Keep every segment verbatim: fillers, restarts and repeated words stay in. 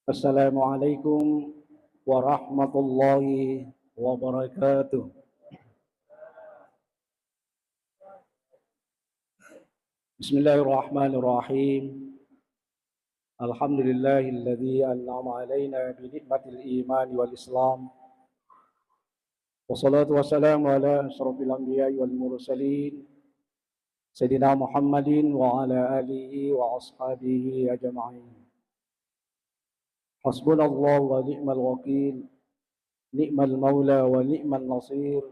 Assalamualaikum warahmatullahi wabarakatuh. Bismillahirrahmanirrahim. Alhamdulillahilladzi an'ama alaina bi ni'matil imani wal islam. Wassalatu wassalamu ala asyrafil anbiya'i wal mursalin, Sayyidina Muhammadin wa ala alihi wa ashabihi ajma'in. Hasbunallahu wa ni'mal wakil, ni'mal maula wa ni'man nasir,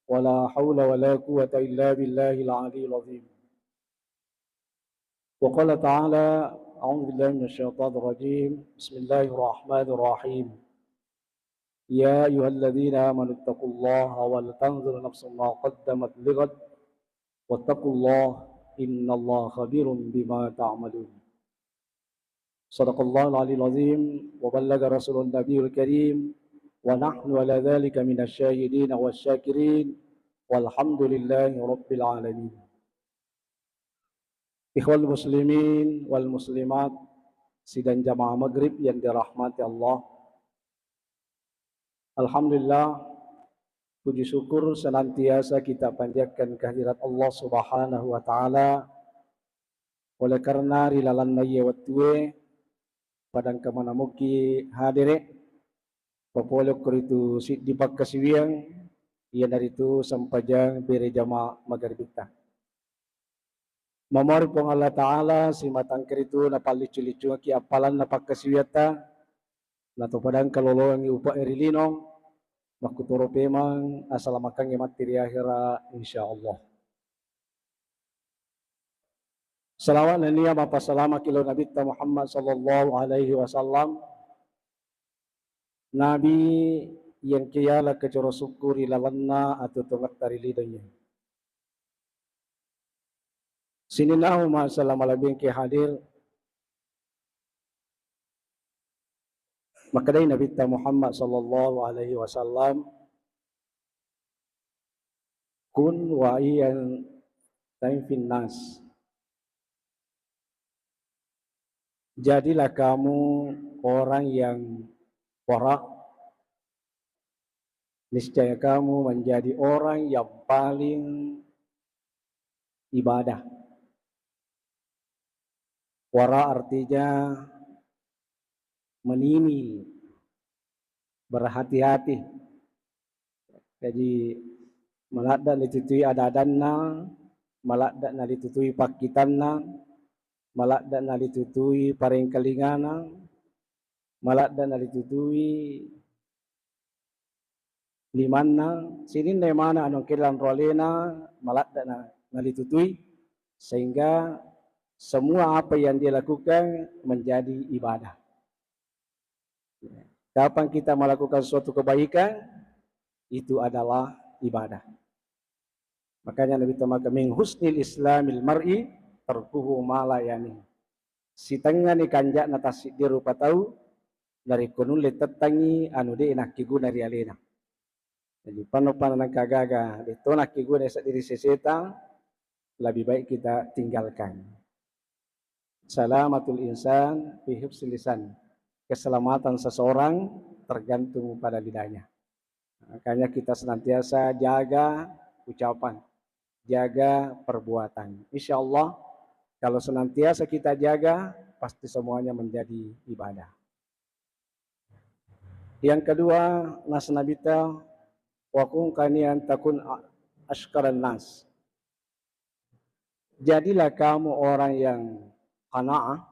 wa la haula wa la quwwata illa billahil aliyil azim. Wa qala ta'ala, a'udzu billahi minasy syaithanir rajim. Bismillahirrahmanirrahim. Ya ayyuhalladzina amanu taqullaha wal tanzur nafsum ma qaddamat lighad wattaqullaha innallaha khabirum bima ta'malun. Sadaqallahul aliyul azim wa ballaga rasulun nabiyul karim wa nahnu ala dzalika minasy syahidin wasy syakirin walhamdulillahi rabbil alamin. Ikhwal muslimin wal muslimat, sidang jamaah maghrib yang dirahmati Allah. Alhamdulillah, puji syukur senantiasa kita panjatkan kehadirat Allah Subhanahu wa Ta'ala. Oleh karena ri lalanna iye wettue, padangka manamuki hadere, papole okko ritu siddi pakkasiwiang, iyanaritu sempajang bere jama magaribitta. Mamori Puang Allah Ta'ala simatangkeritu napalliccu-liccungaki appalanna pakkasiwiatta, natopadangka lolongengngi upe'e ri lino, makkutoro pemang asalamakengnge matti ri ahera, insya Allah. Salawat nennia mappasalamaki lao Nabitta Muhammad sallallahu alaihi wasallam, Nabi yang kiala kecoro sukku ri lalenna atuo tongetta ri lidonya. Sininna umat selama lebih ke hadir, makkedai Nabitta Muhammad sallallahu alaihi wasallam, "Kun wa iyan taifin nas." Jadilah kamu orang yang wara, niscaya kamu menjadi orang yang paling ibadah. Wara artinya menini, berhati-hati. Jadi, maladde' nalitutui ada-adanna, maladde' nalitutui pakkitanna, maladde' nalitutui parengkalingana, maladde' nalitutui limanna, sininna mana anu engka lanro alena, maladde' na-, nalitutui, sehingga semua apa yang dia lakukan menjadi ibadah. Kapan kita melakukan suatu kebaikan, itu adalah ibadah. Makanya Nabi Muhammad, "Min husnil islamil mar'i tarkuhu ma la yani." Sitengngani kanja'na tassiddi rupa tau, narekko nulle tettangngi anu de' nakkeguna ri alena. Jadi, panno-panno nengka gaga, de' to nakkeguna seddiri seseta, lebih baik kita tinggalkan. Salamatul insan fi hifzil lisan. Keselamatan seseorang tergantung pada lidahnya. Makanya kita senantiasa jaga ucapan, jaga perbuatan. Insya Allah, kalau senantiasa kita jaga, pasti semuanya menjadi ibadah. Yang kedua, nas Nabita, "Wa kun kanian takun a-, asykaran nas." Jadilah kamu orang yang qanaah,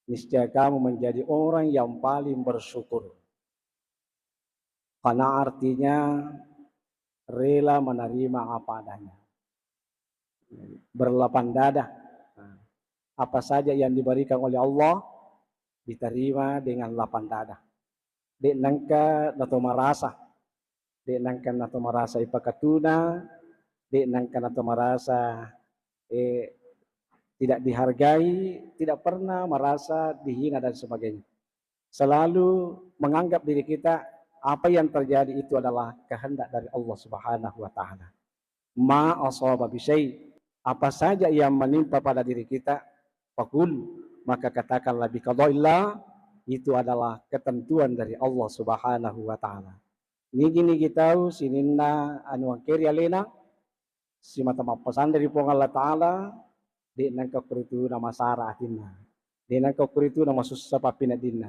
niscaya kamu menjadi orang yang paling bersyukur. Qanaah artinya rela menerima apa adanya. Berlapang dada. Nah, apa saja yang diberikan oleh Allah, diterima dengan lapang dada. De' nengka nato marasa. De' nengka nato marasa ipakatuna, de' nengka nato marasa, eh, tidak dihargai, tidak pernah merasa dihina dan sebagainya. Selalu menganggap diri kita, apa yang terjadi itu adalah kehendak dari Allah Subhanahu wa Ta'ala. "Ma asaba bi syai'," apa saja yang menimpa pada diri kita, fakul, maka katakanlah, "Bi qadaillah, Itu adalah ketentuan dari Allah Subhanahu wa Ta'ala. Nigi-nigi tau sininna anu engkeri alena, simata mappasanre ri Puang Allah Ta'ala, de' nengka kuritu namasara atinna, de' nengka kuritu namasussa pappineddinna.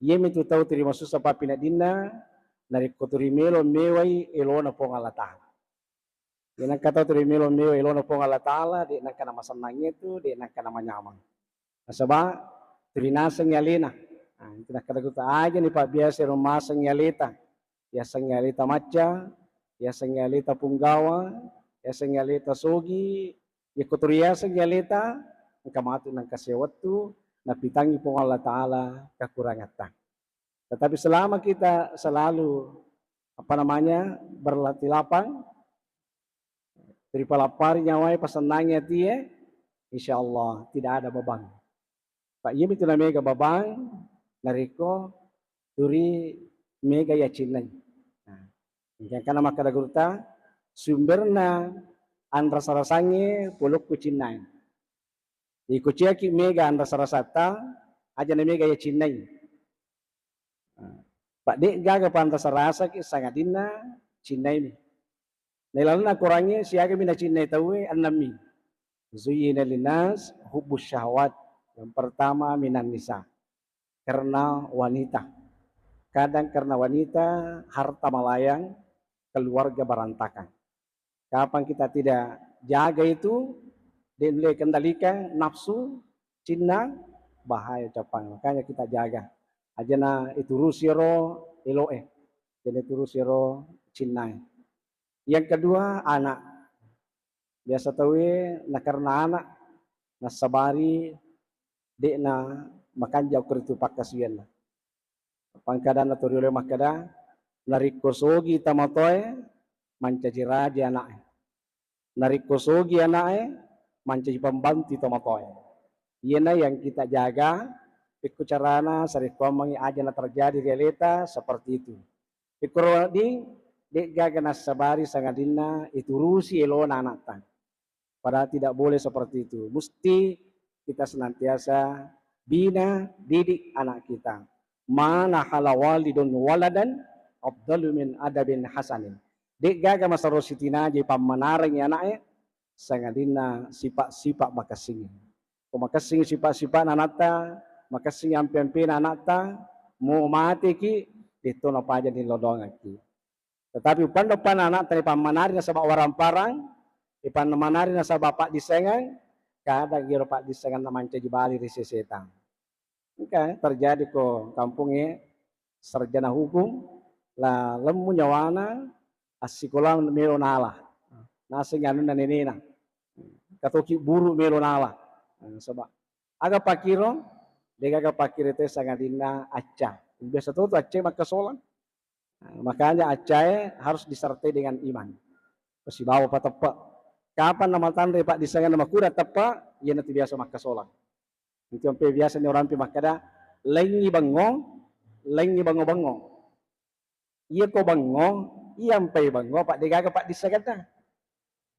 Iyami tu tau turi masussa pappineddinna, narekko turi melo mewai elona Puang Allah Ta'ala. De' nengka tau turi melo mewai elona Puang Allah Ta'ala, de' nengka namasennangi tu, de' nengka namanyamang. Nasaba turi nasengngi alena. Nah, itu nakkeda gurutta, aja ni pabbiasa ro masengngi aleta. Yasengngi aleta macca, yasengngi aleta punggawa, yasengngi aleta sogi, yakko turi yasengngi aleta, engka matu nengka sia wettu, napitangngi Puang Allah Ta'ala kekurangatta. Tetapi selama kita selalu, apa namanya, berlatih lapang, ripalappari nyawae, pasennangi atie, insya Allah tidak ada beban. Pak, iyami tu namega beban, narekko turi mega yacinnai. Nah, engkana makkeda gurutta, sumberna anrasa-rasangnge polokku cinnae. Iko ciaki mega anrasa-rasatta, aja na mega yacinnai. Pak, de' gaga panrasa-rasaki sangadinna cinnaimi. Nailalenna Korangnge siagami nacinnai tauwe, ennammi. Zuyyina linnas hubbus syahwat. Yang pertama minan nisa. Karena wanita. Kadang karena wanita, harta melayang, keluarga berantakan. Kapan kita tidak jaga itu, de' nulle kendalikan nafsu, cinna, bahaya cappang. Makanya kita jaga. Ajana iturusi ro eloe. Ajana iturusi ro cinnae. Yang kedua, anak. Biasa tauwe nakarena anak, nassabari de'na makanja ko ritu pakkasiwianna. Pangkadanna to riolo makkeda, narekko sogi tomatoae, mancaji raja ana'e. Narekko sogi ana'e, mancaji pembantu tomatoae. Iyena yang kita jaga, pekko carana sarekkoammengngi aja na terjadi ri aleta seperti itu. Pekko ro wedding, de' gaga nassabari sangadinna iturusi elona ana'ta. Padahal tidak boleh seperti itu. Mesti kita senantiasa bina, didik anak kita. Ma nahala walidun waladan afdalu min adabin hasanin. De' gaga masero sitinaja pammanareng ana'e, sangadinna sipa'-sipa' makessing. Ko makessing sipa'-sipa'na ana'ta, makessing ampe-ampena ana'ta, mo mateki, de' to napaja nilodongekki. Tetapi upanna-upanna ana'ta ipammanari nasaba' waramparang, ipammanari nasaba' paddissengeng, kadang iyaro paddissengenna mancaji bali ri seseta. Engka terjadi ko kampongnge, sarjana hukum, la lemmu nyawana, assikola melo nala. Naseng anunna nenena. Katoki buru melo nala. Nasaba' aga pakkiro, de' gaga pakkiro te sangadinna acca. Biasa to tu acca makkasolang. Nah, makanya accae harus disertai dengan iman. Pasibawa pateppe'. Kapan namatanre paddissengenna makurang teppe', iyanatu biasa makkasolang. Itu ampe biasa ni orang pi makkeda, laingngi bengo, laingngi bengo-bengo. Iya ko bengo, iya ampe bengo, apa de' gaga paddissengenna.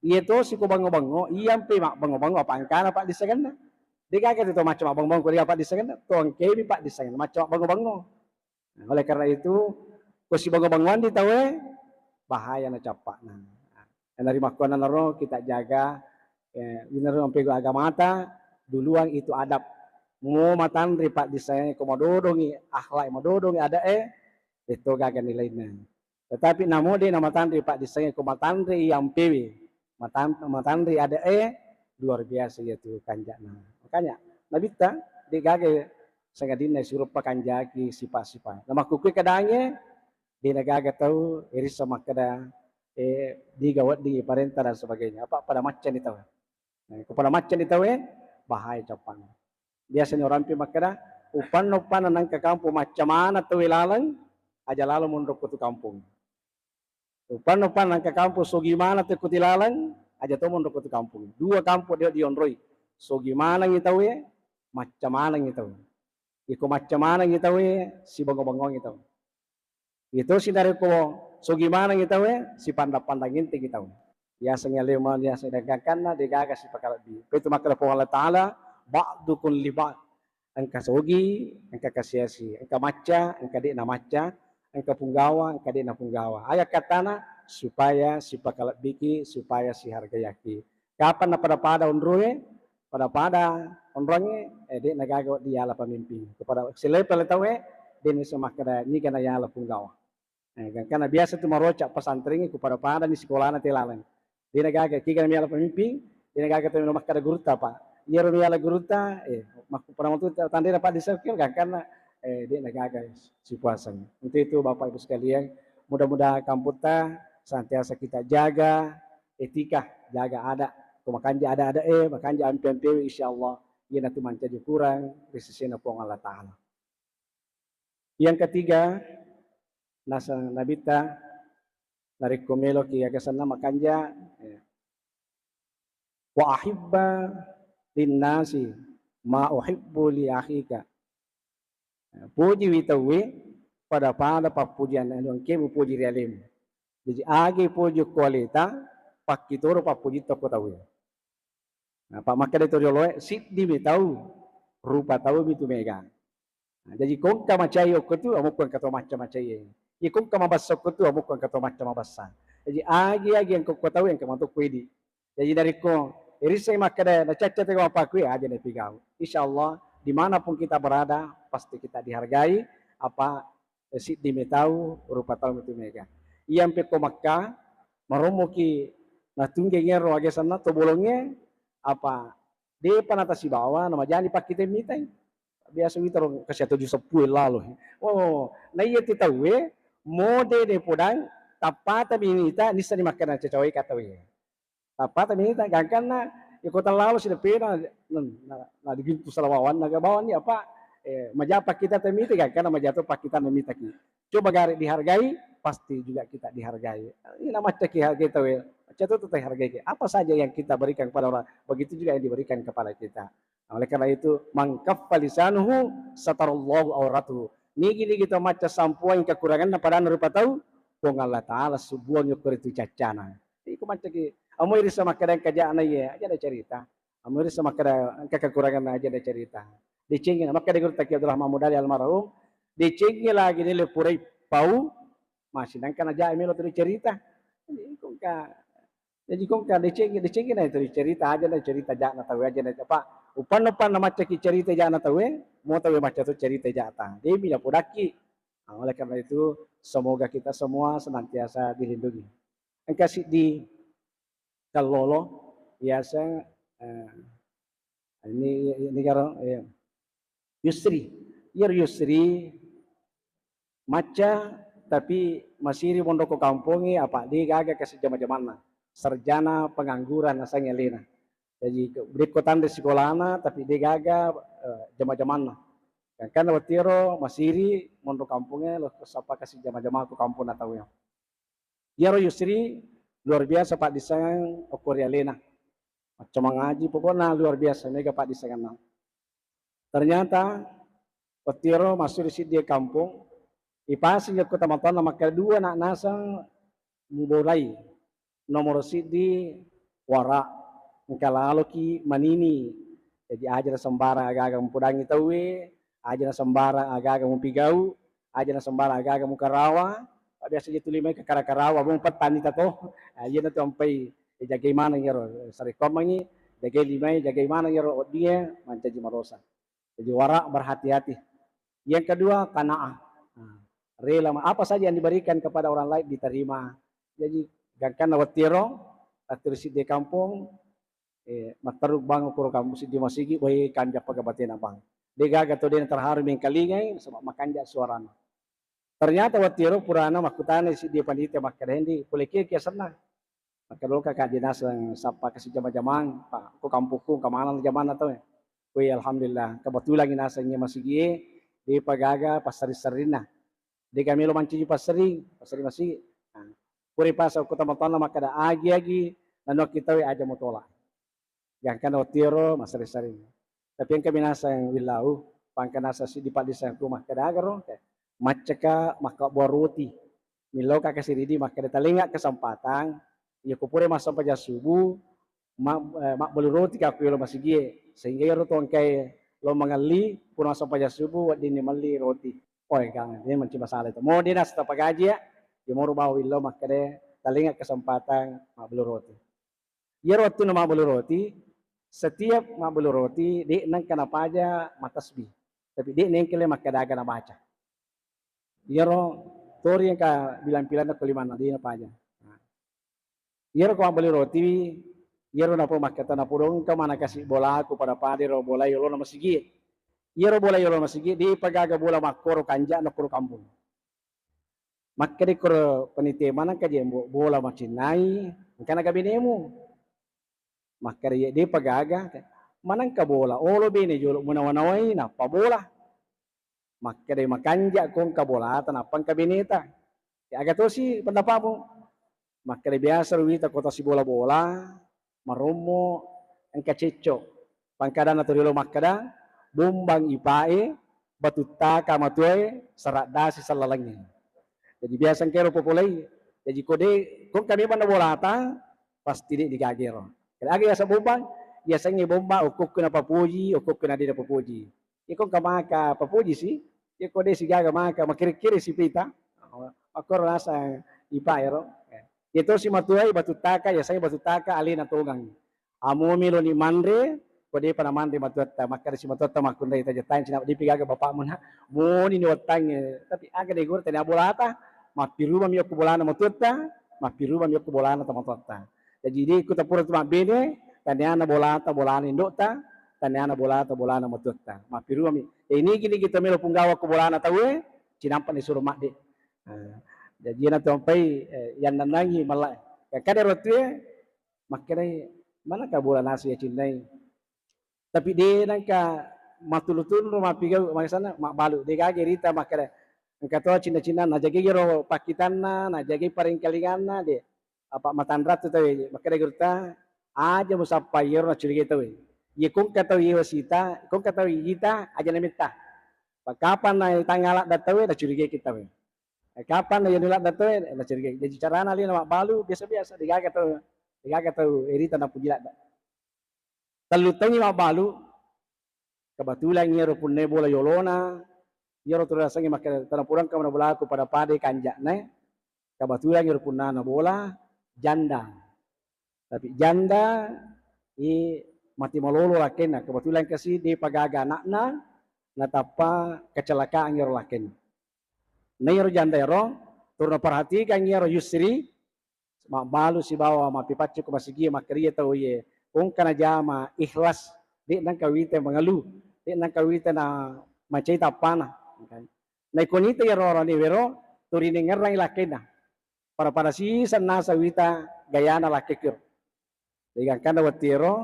Iya tosi ko bengo-bengo, iya ampe mabbengo-bengo, apa engkana paddissengenna. De' gaga tu to macca mabbengo-bengo, ko de' gaga paddissengenna, to engkemi paddissengenna, macca mabbengo-bengo. Nah, oleh karena itu, ko sibengo-bengoanni tauwe, bahaya na cappa'na. Nah, narimakkuannanaro kita jaga, eh, inaro ampego agamata, duluan itu adab. Mo matanre paddissengengnge, ko madodongi akhlak, madodongi ada'e, de' to gaga nilainna. Tetapi namo de' namatanre paddissengengnge, ko matanre iyampewe, matan-, matanre ada'e, luar biasa iyatu kanja'na. Makanya, Nabitta, de' gaga sangadinna suro pakanjaki sipa'-sipa'. Namakkukue kedangnge, de' nagaga tau irissa makkeda, eh, niga wedding iparenta dan sebagainya. Apa pada maccani tau. Nah, ko pada maccani tauwe, bahaya cappa'na. Biasani orang pi makkeda, upanna-upanna nangka kampong macca maneng tauwe laleng, aja lalo monro ko tu kampong. Upanna-upanna nangka kampong sogi maneng tauwe ko tu laleng, aja to monro ko tu kampong. Dua kampong de' dionroi. Sogi manengngi tauwe, macca manengngi tauwe. Iko macca manengngi tauwe, sibengo-bengongngi tauwe. Iyatosi narekko sogi manengngi tauwe, sipandang-pandangngi tauwe. Yasengnge alema, yasengnge gangkanna, de' gaga sipakalebbi. Petu makkeda Puang Allah Ta'ala, ba'dukum li ba'd. engka sogi, engka kasiasi, engka macca, engka de'na macca, engka punggawa, engka de'na punggawa. Aga kattana? Supaya sipakalebbiki, supaya sihargaiaki. Kapan napada-pada onroe, pada-pada onrongnge, eh, de'na gaga wedding yala pamimping. Kepada selevel tauwe, de'na iso makkeda niga nayala punggawa. Eh, gangkanna biasa tu maroca pesantrengnge ku pada-padani sikolana te laleng. De'na gaga, kigana miala pemimpin, de'na gaga to makkada gurutta, Pak. Iyaro miala gurutta, eh, makkupada matu tandena Pak di sekir, gangkanna, eh, de'na gaga sipuaseng. Untuk itu Bapak Ibu sekalian, mudah-mudahan kamputta senantiasa kita jaga etika, jaga adat. Ko makanja adat-adat, eh, makanja ampe-ampewe, insya Allah, iyanatu mancaji ukurang ri sesena Puang Allah Ta'ala. Yang ketiga, naseng Nabitta, narekko meloki aga senna makanja, eh, "Wa ahibba linnasi ma uhibbu li akhika." Pojiwi tauwe pada-pada pappojianna, anu engke mupoji ri alemu. Jaji, agi poji okko aleta, pakkitoro pappojitta okko tauwe. Nappa makkeda to rioloe, "Siddi mi tau, rupa tau mi tu mega." Nah, jaji kongka macai okko tu, amokko engka to macca macai. Iya kongka mabassa okko tu, amokko engka to macca mabassa. Jaji agi-agi engka okko tau, engka mato okko idi. Jaji narekko irisseng makkeda nacacca tega mappakkui, aja napigau. Insya Allah, dimanapun kita berada, pasti kita dihargai. Apa, eh, siddi mi tau, rupa tau mi tu mega. Iya mpe ko Makkah, marommoki natunggeng ero aga senna to bolongnge, apa, depa natasibawa, namajani pakkite mitai. Biasa wita ro kasi tuju seppulo lalo. Oh, na iya ti tauwe, mode de podang, tappata minita, nissani makkeda cacawai ka tauwe. Tappata minita, gangkanna, iko tallalo sidepena, na, na, na digintu salawawan, naga bawang ni apa, eh, maja pakkita te mita, gangkanna maja to pakkita na mitaki. Coba gare dihargai, pasti juga kita dihargai. Ini namaccaki hargai tauwe, macca to tauwe hargai. Apa saja yang kita berikan kepada orang, begitu juga yang diberikan kepada kita. Nah, oleh karena itu, "Man kaffa lisanuhu satarallahu auratuhu." Nigi-nigi to macca sampuang kekuranganna padana rupa tau, Puang Allah Ta'ala subuang yokko ritu caccana. Iko maccaki, amoi risa makkeda engka ja'na iye, aja ada cerita. Amoi risa makkeda engka kekuranganna, aja ada cerita. Decengi, makkeda guru Taqi Abdurrahman Mudali almarhum, decengi lagi nile purai pau, masih nangka naja melo tu cerita. Jadi kongka, jadi kongka decengi, decengi na itu cerita, aja na cerita ja'na tauwe, aja na apa. Upanna-upanna maccaki cerita ja'na tauwe, mo tauwe macca tu cerita ja'ta. Demi na podakki. Nah, oleh karena itu, semoga kita semua senantiasa dilindungi. Engka siddi kallolo, biasa, eh, ini, ini karo, eh, Yusri. Iyaro Yusri macca, tapi masiri monro ko kampongnge, apa de gaga kasi jama-jamanna. Sarjana pengangguran nasengnge alena. Jadi, ke-, dekko tanre sikolana, tapi de gaga, eh, jama-jamanna. Gangkanna wettuero masiri monro kampongnge, lo sappa kasi jama-jama ko kamponna tauwe. Iyaro Yusri luar biasa paddisengeng okko ri alena. Macca mangaji, pokokna luar biasa, mega paddisengengna. Ternyata, wettuero massu ri siddi kampong, ipaseng okko tomatoanna makkeda dua na naseng mubolai. Nomoro siddi, wara, engka laloki manini. Jadi, aja na sembarang aga-aga mupodangi tauwe, aja na sembarang aga-aga mupigau, aja na sembarang aga-aga mukarawa. Biasa je tuli mai ke kara-karawa, mung pettani ta to. Ah, iyana tu ampai, eh, jagai maneng iyaro, eh, sarekkoammengngi, jagai limai, jagai maneng iyaro weddingnge, mancaji marosa. Jadi wara, berhati-hati. Yang kedua, qanaah. Nah, rela ma-, apa saja yang diberikan kepada orang lain diterima. Jadi gangkanna wettuero, wettu ri siddi kampong, eh, matteru bang okoro kampong siddi masigi, woi kanja paga batena bang. De gaga to de terharu mengkalingai, sebab makanja suarana. Ternyata wettuero purana makkutana siddi panitia makkeda, "Hendi, pole kiaki asenna?" Makkeda, "Loka ka de naseng sappa kasi jama-jamang, Pak, ko kampokku engka maneng jamanna tauwe." Woi, alhamdulillah, kebetulan nasengnge masigie depa gaga passering-serinna. Dega melo mancaji passering, passering masigi. Nah, pura ipaseng ko tomatoanna makkeda, "Agi-agi nanuakki tauwe aja mutola." Gangkanna wettuero massering-sering. Tapi engka minaseng willau, pangka naseng siddi paddisengku makkeda, "Aga ro?" Maccaka makkabbuang roti. Millau ka kasi ridi makkeda, "Talenga kesempatan, iya ko pura massempajang subuh, ma-, eh, mabbali roti ka ku yolo masigie." Sehingga iyaro to engkae lo mangelli, pura massempajang subuh, weddinni melli roti. Oh, engka, ini manci masalah itu. Mo dia nasa tapagaji ya, ya moro bawa willo makkeda, talinga kesempatan mabbelu roti. Iyaro wettunna mabbelu roti, setiap mabbelu roti, de' nengka napaja matasbih. Tapi de' nengka le makkeda aga nabaca. Iyaro tori engka bilang-bilanna ko limanna, de' napaja. Iyaro ko mabbeli roti, iyaro napo makkata, napodongka mana kasi bolaku pada-pada ro bola yolona masigi. Iyaro bola yolona masigi, de' pagaga bola makkoro kanja' nakkoro kampung. Makkeda koro panitia, manengka jembo bola macinnai, engka naga benemu. Makkeda, "Iye, de' pagaga." "Manengka bola, olo bene jolo munawa-nawai, nappa bola." Makkeda, "Makanja' ko engka bolata, nappa engka beneta." "Ya, aga tosi pendapatmu?" Makkeda, "Biasa ro wita ko tasibola-bola, marommo engka cecco." Pangkadanna to riolo makkeda, "Bombang ipae, batuttaka matuae, saraddasi sallalengnge." Jadi biasa engka ero popolei. Jadi ko de', ko engka memang na bolata, pasti de' digaga ero. Keda aga yaseng bombang? Yasengnge bombang okkokku napapoji, okkokku na de' napapoji. Iko engka maka papoji si, iko de' sigaga maka, makiri-kiri si pita. Makkoro rasa ipa ero. Iyatosi matuai batuttaka, yasengnge batuttaka alena tongang. Amo meloni manre, ko de'pa namanre matuatta, makkeda si matuatta makkunrai, "Tajatang cina, de'pi gaga bapakmu na, moni ni wettangnge." Tapi aga de' guru tania bolata, mappirubami okko bolana matuatta, mappirubami okko bolana tomatoatta. Jaji de' ku tapura tu mabbene, taniana bolata bolana indo'ta, taniana bolata bolana matuatta. Mappirubami. Jadi nigi-nigi to melo punggawa ko bolana tauwe, cinampa ni suro madde. Nah, jaji na tompai, eh, yannanangi malla. Ya kada rotue, makkedai, "Manaka bola nasu ya cinnai?" Tapi de' nengka matulu-tulu mappigau, makasana mabbalu. De' gaga rita makkeda, engka to cinna-cinna, najagai ro pakkitanna, najagai parengkalinganna, de'. Apa matanra tu tauwe, makkeda gurutta, "Aja musappa iyaro nacurigai tauwe. Iye ko engka tau iye wasita, ko engka tau ita, aja nametta. Pakkapanna tangala da tauwe, nacurigai ki tauwe. Kapanna iya nuladda tauwe, nacurigai." Jaji carana alena mabbalu biasa-biasa, de' gaga tau, de' gaga tau erita napuji ladda. Tellu taungngi mabbalu, kebetulan iyaro punna bola yolona, iyaro tu riasengnge makkeda, "Tena purangka mana bolaku pada-pada kanja'na." Kebetulan iyaro punnana bola janda. Tapi janda i mati malolo lakkenna, kebetulan kasi de'pa gaga ana'na, natappa kecelakaan iyaro lakkenna. Na iyaro janda ero, turu naperhatikang iyaro Yusri, mabbalu sibawa mappipaccu ko masigie, makkeria tau iye, ko engka najama ikhlas, de' nengka wita mangalu, de' nengka wita na macai tappana. Na ikonita iyaro orani wero, turi nengngerrangi lakkenna. Pada-pada siseng naseng wita gayana lakkekiro. Jadi gangkanna wettu ero,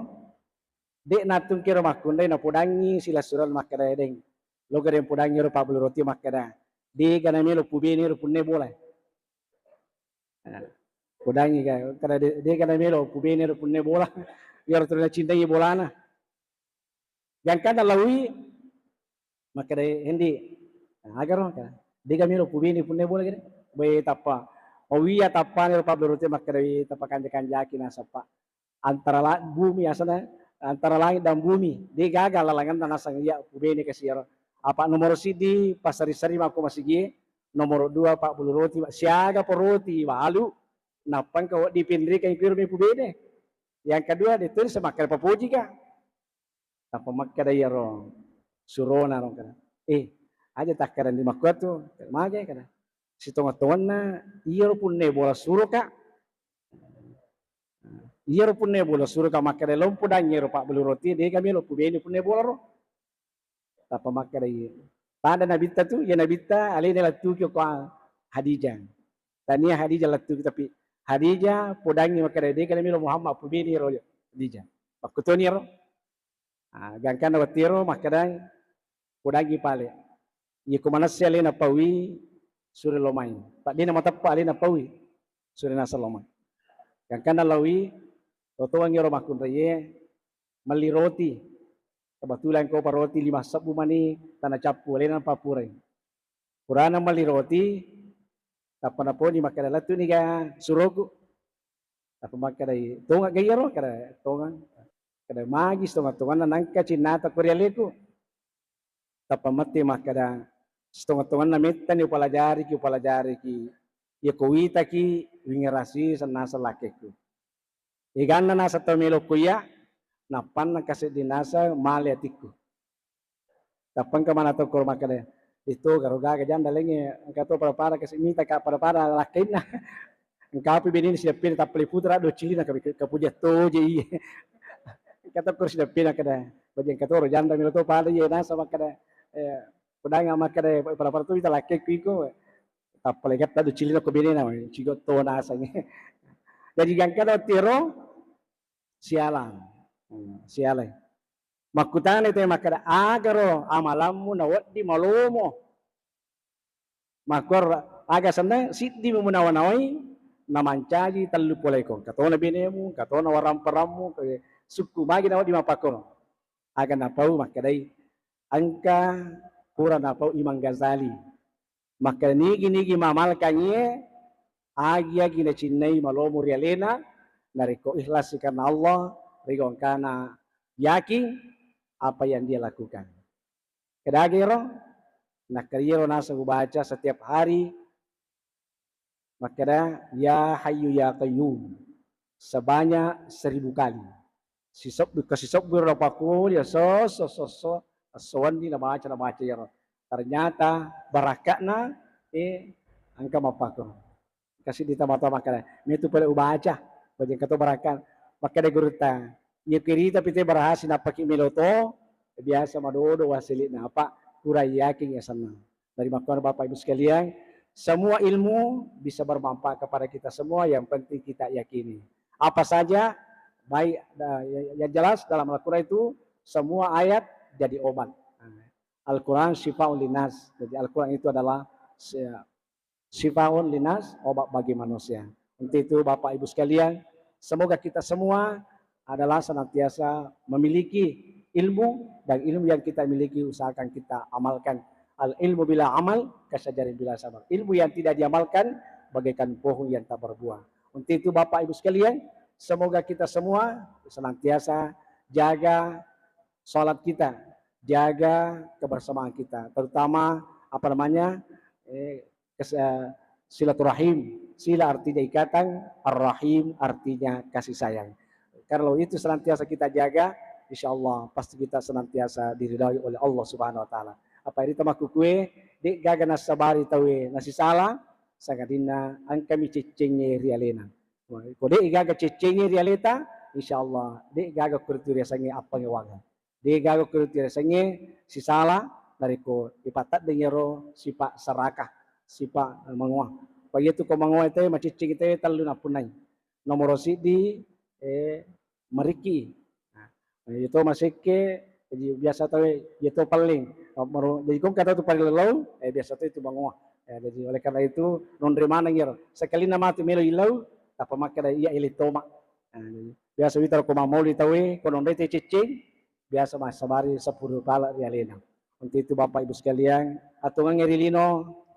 de' nattungkiro makkunrai napodangngi silessureng makkeda, "Deng, loga deng podangngi ero pabbelu roti makkeda, dega namelo pubene ero punne bola." Nah, podangngi ka, kada de-, dega namelo pubene ero punne bola. Iyaro tuli nacintai bolana. Gangkanna lawi, makkeda, "Hendi, nah, agaro," makkeda, "Dega melo pubene punne bola gede." Weh, tappa. Mawia tappana ero pabbelu roti makkeda, "Weh, tappa kanja-kanjaki nasappa." Antara la-, bumi asana, antara langit dan bumi. De' gaga lalanganna naseng iya pubene kasi ero. Apa nomoro siddi, passari-sari mako masigie, nomoro dua, pabbelu roti, siaga po roti, balu, nappa engka wedding penrikeng kuiro mi pubene. Yang kedua, de' tuli semakkeda papojika. Tappa makkeda iyaro surona ro kada, "Eh, aja takkadanni makkuatu." Magai kada, "Sitonga-tonganna iyaro punne bola suroka. Iyaro punne bola suroka makkeda lompo dangngero pabbelu roti, dega melo pubene punne bola ro." Tappa makkeda iye, pada nabitta tu, iya nabitta alena lattuki ko Hadijah. Tania Hadijah lattuki, tapi Hadijah podangngi makkeda, "Dega melo Muhammad pubene ro Hadijah." Makkutoni ro. Ah, gangkanna wettu ero makkedai, "Podangngi pale. Iya ko manesse alena paui, sure lomai." Tapi de' namateppa alena paui, sure naseng lomai. Gangkanna lawi, totoangngi ero makkunraie, melli roti. Kebetulan ko pa roti lima sebbu mani tana cappu, alena papurai. Purana melli roti, tappa naponi makkeda, "Lettu ni ga suroku." Tappa makkedai, "Tonga ga iyaro?" Kada, "Tonga." Kada, "Magi sitonga-tonganna nangka cinnata ko ri aleku?" Tappa matti makkeda, "Setongeng-tongenna mettani upalajariki, upalajariki. Iya ko witaki, wingerasi sennaseng lakkekku." Eganna naseng tau melo ko iya, nappanna kasedding naseng male atikku. Tappa engka mana tau koro makkeda, "Itu garo gaga janda lengnge, engka to pada-pada kasi mita ka pada-pada lakkainna." Engkapi benini sidappina tappa le putra do cilina ka, kapuja toje iye. Engka to koro sidappina kada, "Baja engka toro janda melo to pada iye nasa makkeda, eh, pedanga makkeda pada-pada to ita lakkekku iko." Tappa le gatta do cilina ko benena, cigo to nasangnge. Jadi gangka do tiro sialang. Hmm, sialai. Makkutana te makkeda, "Agaro amalammu nawedding malomo?" Makkuaro, "Aga senna siddimi munawa-nawai namancaji tellu poleko. Engka tona benemu, engka tona waramparammu, ke sukku magi nawedding mappakkono." Aga napau makkedai, engka pura napau Imam Ghazali. Makkeda nigi-nigi mamalkangie, agi-agi nacinnai malomo ri alena, narekko ikhlas karena Allah, ri gongkana yakin apa yang dia lakukan. Kedagero, nakkariero naseng ubaca setiap hari, makkeda, "Ya Hayyu Ya Qayyum," sebanyak seribu kali. Sisebbu, kasisebbu ro pakkuli, esso, esso, esso, esso, esso wenni nabaca, nabaca iyaro. Ternyata barakka'na, eh, engka mappakko. Kasi ditama-tama makkeda, "Metu pole ubaca, bajeng kato barakka." Makkeda gurutta, "Iya kirita pite berhasil nappaki melo to, biasa madodo wasili napa kurang yakin ya senang." Dari makkuana Bapak Ibu sekalian, semua ilmu bisa bermanfaat kepada kita semua, yang penting kita yakini. Apa saja, baik, da-, ya-, yang jelas dalam Al-Quran itu semua ayat jadi obat. Nah, Al-Quran syifaun linnas. Jadi Al-Quran itu adalah si-, syifaun linnas, obat bagi manusia. Untuk itu Bapak Ibu sekalian, semoga kita semua adalah senantiasa memiliki ilmu, dan ilmu yang kita miliki usahakan kita amalkan. Al ilmu bila amal kasyajarin bila samar. Ilmu yang tidak diamalkan bagaikan pohon yang tak berbuah. Untuk itu Bapak Ibu sekalian, semoga kita semua senantiasa jaga salat kita, jaga kebersamaan kita, terutama apa namanya, eh, kes-, eh, silaturahim. Sila artinya ikatan, ar-rahim artinya kasih sayang. Kalau itu senantiasa kita jaga, insya Allah pasti kita senantiasa diridhoi oleh Allah Subhanahu wa Ta'ala. Apa irita makkukue, de gaga nassabari taue nasisala, sangadinna engkami ceccengnge ri alena. Ko de gaga ceccengnge ri aleta, insya Allah de gaga kuritu riasengnge appangewangeng. De gaga ko riasengnge sisala, narekko ipatteddeng iyaro sipa serakah, sipa, eh, mangoa. Pa iyatu ko mangoa te maciccing te tellu nappunnai. Nomoro siddi, eh, marikki. Nah, iyatu masekke, jadi biasa tau iyatu pelling. Nomoro, jadi ko engka tau tu palellau, eh, biasa tau itu mangoa. Eh, jadi oleh karena itu nonre maneng iyaro. Sekalina matu melo ilau, tappa makkeda iya ele toma. Nah, jadi biasa wita ko mamoli taue, ko nonre te ciccing, biasa massabari seppulo pala ri alena. Untuk itu Bapak Ibu sekalian, atungengnge ri lino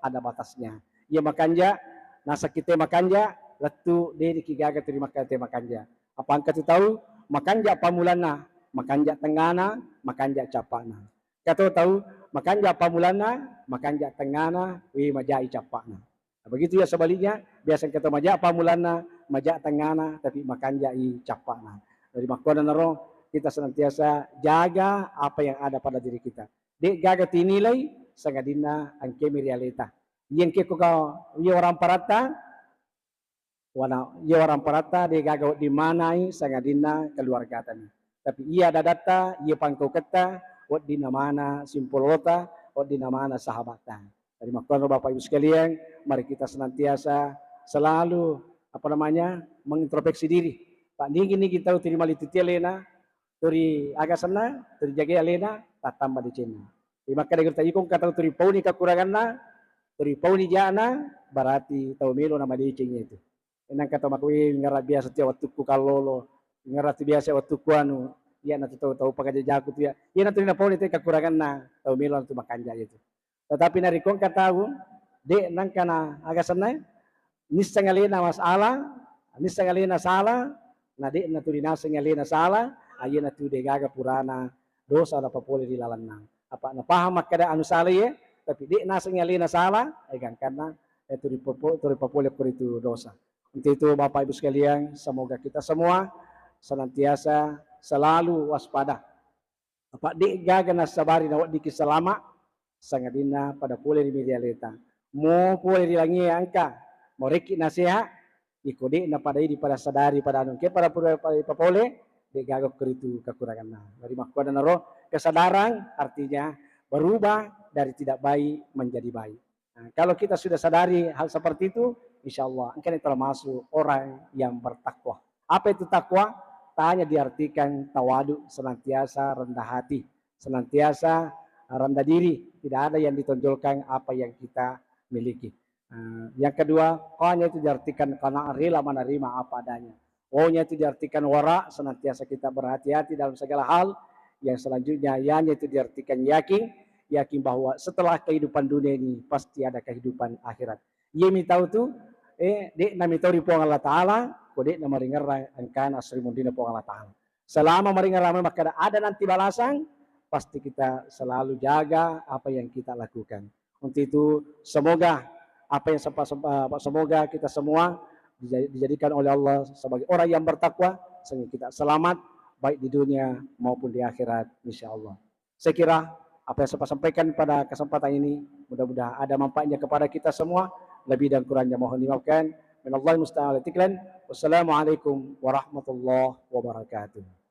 ada batasnya. Iya makanja, nasakki te makanja, lettu de niki gaga tu ri makkeda te makanja. Apa engka tu tau makanja pammulanna, makanja tengngana, makanja cappana. Kato tau makanja pammulanna, makanja tengngana, wi majai cappana. Nah, begitu ya sebaliknya, biasa kita maja pammulanna, maja tengngana, tapi makanjai cappana. Jadi makkuanaro kita senantiasa jaga apa yang ada pada diri kita. De gaga tinilai, sangadinna engkemi ri aleta. Iya engke ko ka, iya waramparatta, wana, iya waramparatta de gaga wedding manai, sangadinna keluargatani. Tapi iya dadatta, iya pangkauketta, wedding namana simpololota, wedding namana sahabatta. Jadi makkuanaro Bapak Ibu sekalian, mari kita senantiasa selalu, apa namanya, mengintrospeksi diri. Pak, nigi-nigi tau tuli malittiti alena, tuli aga senna, tuli jagai alena, tattamba decenna. Jadi makkeda gurutta, iko engka tau tuli pauni kekuranganna, tuli pauni ja'na, berarti tau melo namadeceng itu. Nangka tau makkeda, "Wih, ngara biasa tiap wettukku kallolo, ngara tu biasa wettukku anu, iya natu tau, tau pakajajaku tu ya." Iya natu napauni te kekuranganna, tau melo natu makanja itu. Tetapi narekko engka tau, de nangka na aga senna, nisseng alena masalah, nisseng alena salah, na de natu rinaseng alena salah, aye natu de gaga purana dosa napapole ri lalenna. Apa napaham makkeda anu sala iye, tapi de' naseng alena sala, eh, gangkanna, eh, turi popo-, turi papole koritu dosa. Untuk itu, Bapak Ibu sekalian, semoga kita semua senantiasa selalu waspada. Apa de' gaga nassabari naweddikki salama, sangadinna pada pole ri miri aleta. Mo pole ri langie engka, morekki naseha, iko de' napada idi pada sadari pada anu engke pada pura pada papole, de' gaga koritu kekuranganna. Jadi makkuannanaro kesadaran artinya berubah dari tidak baik menjadi baik. Nah, kalau kita sudah sadari hal seperti itu, insya Allah engkani termasuk orang yang bertakwa. Apa itu takwa? Tanya diartikan tawadu, senantiasa rendah hati, senantiasa rendah diri, tidak ada yang ditonjolkan apa yang kita miliki. Nah, yang kedua, qanya itu diartikan qanaah, rela menerima apa adanya. Wawnya itu diartikan wara, senantiasa kita berhati-hati dalam segala hal. Yang selanjutnya, yanya itu diartikan yakin, yakin bahwa setelah kehidupan dunia ini pasti ada kehidupan akhirat. Iya mitau tu, eh, de' namitau ri Puang Allah Ta'ala, ko de' namaringerrang engkana asri munrina Puang Allah Ta'ala. Selama maringerrang makkada ada nanti balasan, pasti kita selalu jaga apa yang kita lakukan. Untuk itu, semoga apa yang sempa-, sempa-, semoga kita semua dija-, dijadikan oleh Allah sebagai orang yang bertakwa, sehingga kita selamat baik di dunia maupun di akhirat, insya Allah. Saya kira apa yang saya sampaikan pada kesempatan ini, mudah-mudahan ada manfaatnya kepada kita semua. Lebih dan kurangnya mohon dimaafkan. Minallahil musta'an wal i'tiqal. Wassalamualaikum warahmatullahi wabarakatuh.